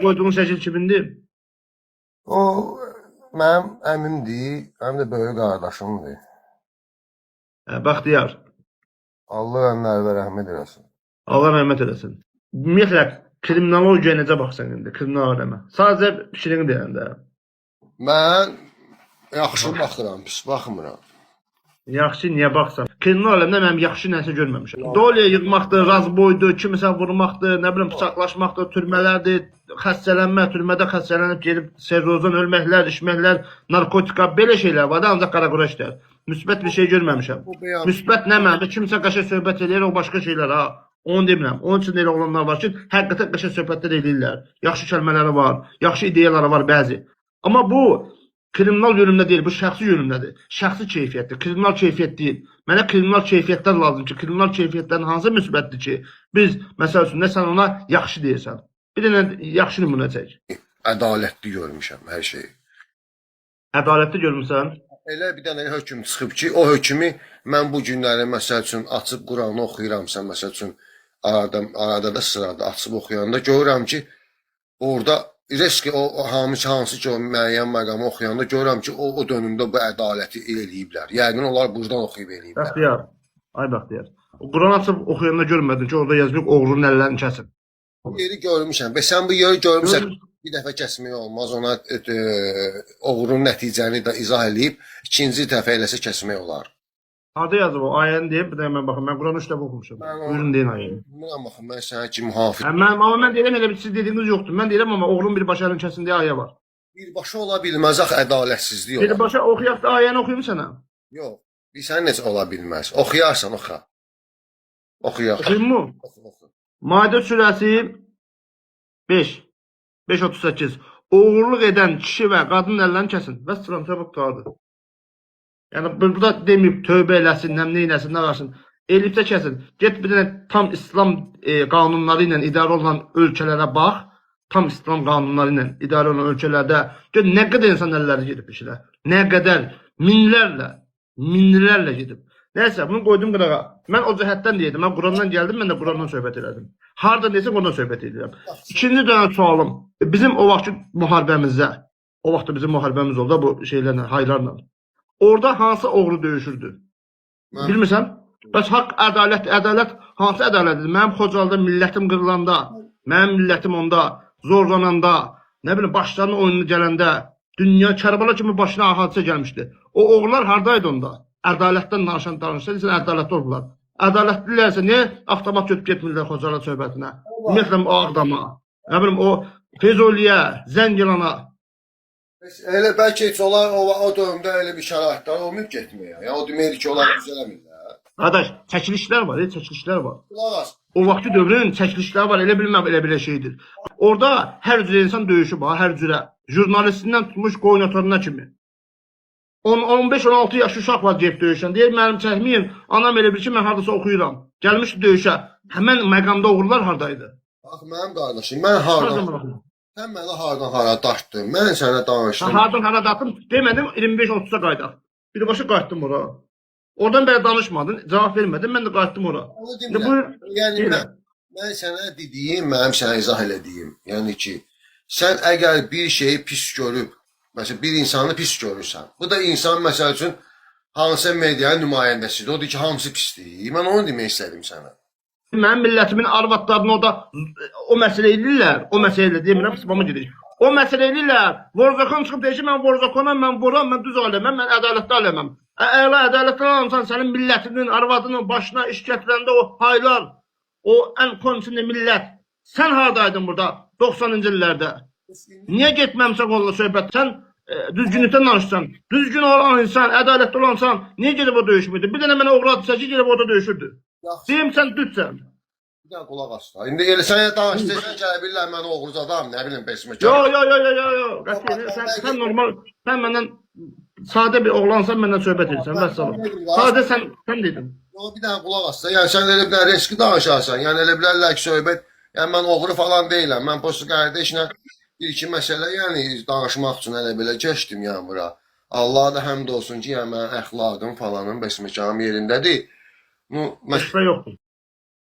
Qoyduğun şəkil kimindir? O mənim əmimdir, həm də böyük qardaşımdır. Hə, Bəxtiyar. Allah önlərə rəhmət eləsin. Allah rəhmət eləsin. Ümumiyyətlə kriminologiyaya necə baxsan indi, kriminal aləmə? Sadəcə fikrini deyəndə. Mən yaxşı baxıram, pis baxmıram. Yaxşı niyə baxsan? Kriminal aləmdə mən yaxşı nəsə görməmişəm. Dolya yığmaqdır, razboydur, kimisə vurmaqdır, nə bilim bıçaqlaşmaqdır, türmələrdir, xəstələnmə, türmədə xəstələnib gedib serozdan ölməklər, içməklər, narkotika, belə şeylər var da, ancaq qara-qura işlər. Müsbət bir şey görməmişəm. Bu bəyan Müsbət nə mənada? Kimsə qəşəng söhbət eləyir, o başqa şeylər ha. Onu demirəm. Onun üçün elə olanlar var ki, həqiqətən qəşəng söhbətlər eləyirlər. Yaxşı kəlmələri var, yaxşı ideyaları var bəzi. Amma bu kriminal yönümdə deyil, bu şəxsi yönümdədir. Şəxsi keyfiyyətdir, kriminal keyfiyyət deyil. Mənə kriminal keyfiyyətlər lazım ki, kriminal keyfiyyətlərin hansı müsbətdir ki, biz məsəl üçün nə sən ona yaxşı deyirsən. Bir dənə yaxşı nümunə çək. Ədalətli görmüşəm hər şeyi. Ədalətli görmüsən? Elə bir dənə hökm çıxıb ki, o hökmü mən bu günləri məsəl üçün açıb Quranı oxuyuramsa, məsəl üçün arada da sırada açıb oxuyanda görürəm ki, orada risk o hamısı hansı ki o müəyyən məqamı oxuyanda görürəm ki, o dönümdə bu ədaləti eləyiblər. Yəqin onlar burdan oxuyub eləyiblər. Bəxtiyar. Ay Bəxtiyar. O Quran açıb oxuyanda görmədin ki, orada yazılıb oğrunun əllərini kəsin. Bu yeri görmüşəm. Və sən bu yeri görmüsən. Görmüsən. Bir dəfə kəsmək olmaz. Ona oğrunun nəticəni də izah eləyib, ikinci dəfə eləsə kəsmək olar. Harda yazıb o? Ayəni deyib, bir dəqiqə mən baxım. Mən Quranı 3 dəfə oxumuşam. Mən onu- Buyurun deyin ayəni. Bilmirəm axı mən sənə ki mühafiz Hə, mən, amma mən deyirəm elə bir siz dediyiniz yoxdur. Mən deyirəm amma oğrun bir başı əlini kəsin deyə ayə var. Birbaşa ola bilməz axı ədalətsizlik olar. Birbaşa oxuyaq da ayəni oxuyum sənə. Yox. Bilsən necə ola bilməz. Oxuyarsan oxa. Oxuyaq. Oxuyum mu? Oxu, oxu. Maidə surəsi 5 5:38. Oğurluq edən kişi və qadının əllərini kəsin. Vəssalam, söhbət qurtardı. Yəni burada deməyib tövbə eləsin, nə eləsin, nə varsın. Elibsə kəsin. Get bir dənə tam İslam qanunları ilə idarə olunan ölkələrə bax. Tam İslam qanunları ilə idarə olunan ölkələrdə gör nə qədər insan əlləri gedib işlə. Nə qədər minlərlə, minlərlə gedib. Nəysə, bunu qoydum qırağa. Mən o cəhətdən deyirdim. Mən Qurandan gəldim, mən də Qurandan söhbət elədim. Harda desə oradan söhbət edirəm. İkinci dənə sualım. Bizim o vaxtki müharibəmizdə, o vaxtda bizim müharibəmiz oldu da bu şeylərlə, haylarla. Orada hansı oğru döyüşürdü? Mən- Bilmirsən? Bəs haqq, ədalət, ədalət hansı ədalətdir? Mənim Xocalıda millətim qırılanda, mənim millətim onda zorlananda, nə bilim başlarına oyunu gələndə, dünya Kərbəla kimi başına hadisə gəlmişdi. O oğrular hardaydı onda? Ədalətdən danışan danışsa, deyirsən ədalətli oldular. Ədalətlilərsə niyə avtomat götürüb getmirlər Xocalı söhbətinə? Ümumiyyətlə o Ağdama, nə bilim o Füzuliyə, Zəngilana. Bəs elə bəlkə heç onlar o dövrdə elə bir şəraitlər olmayıb getməyə. Yəni o deməkdir ki, onlar düzələmirlər. Qardaş, çəkilişlər var, çəkilişlər var. Qulaq as. O vaxtki dövrün çəkilişləri var, elə bilməm elə belə şeydir. Orada hər cürə insan döyüşüb ha, hər cürə. Jurnalistindən tutmuş qoynatoruna kimi. 10, 15-16 yaş uşaq var gedib döyüşən. Deyir, mənim çəkməyin, anam elə bil ki, mən hardasa oxuyuram. Gəlmişdi döyüşə. Həmən məqamda oğrular hardaydı? Bax mənim qardaşım, mən hardan Hardan baxın? sən məni hardan hara dartdın? Mən sənə danışdım. Hardan hara dartdım? Demədim 25-30-a qayıdaq. Birbaşa qayıtdım ora. Oradan belə danışmadın, cavab vermədin, mən də qayıtdım ora. Onu İndi demirəm. buyur, Yəni deyirəm. mən sənə dediyim, mənim sənə izah elədiyim. Yəni ki, sən əgər bir şeyi pis görüb, məsələn bir insanı pis görürsən. Bu da insan məsəl üçün hansısa medianın nümayəndəsidir. O deyir ki, hamısı pisdir. Mən onu demək istədim sənə. Mənim millətimin arvadlarını orada o məsələ eləyirlər. O məsələ ilə demirəm, spama girir. O məsələ eləyirlər. Vorzakon çıxıb deyir ki, mən Vorzakonam, mən vuram, mən düz aləməm, mən ədalətli aləməm. Əla ədalətli aləmsən, sənin millətinin, arvadının başına iş gətirəndə o haylar, o ən komsini millət. Sən haradaydın burada 90-cı illərdə? Niyə getməmsən onunla söhbət? Sən düzgünlükdən danışsan. Düzgün olan insan, ədalətli olan insan niyə gedib o döyüşmürdü? Bir dənə mənə oğradısa ki, gedib orada döyüşürdü. Yaxşı, Deyim sən düzsən. bir dənə qulaq as da. İndi elə sənə danışdı, sən gələ bilirlər mən oğruz adam, nə bilim pesmə. Yo yo yo yo yo yo. Qətiyyən sən normal, sən məndən sadə bir oğlansan, məndən söhbət edirsən, vəssalam. Sadə sən dedin. Yo, bir dənə qulaq as da. Yəni sən elə bir dənə riski danışarsan. Yəni elə bilərlər ki, söhbət, yəni mən oğru falan deyiləm. Mən postu qardaşla bir iki məsələ, yəni danışmaq üçün elə belə keçdim yəni bura. Allaha da həmd olsun ki, yəni mənim əxlaqım falanım, bəsməkanım yerindədir. Nu, Başqa yoxdur.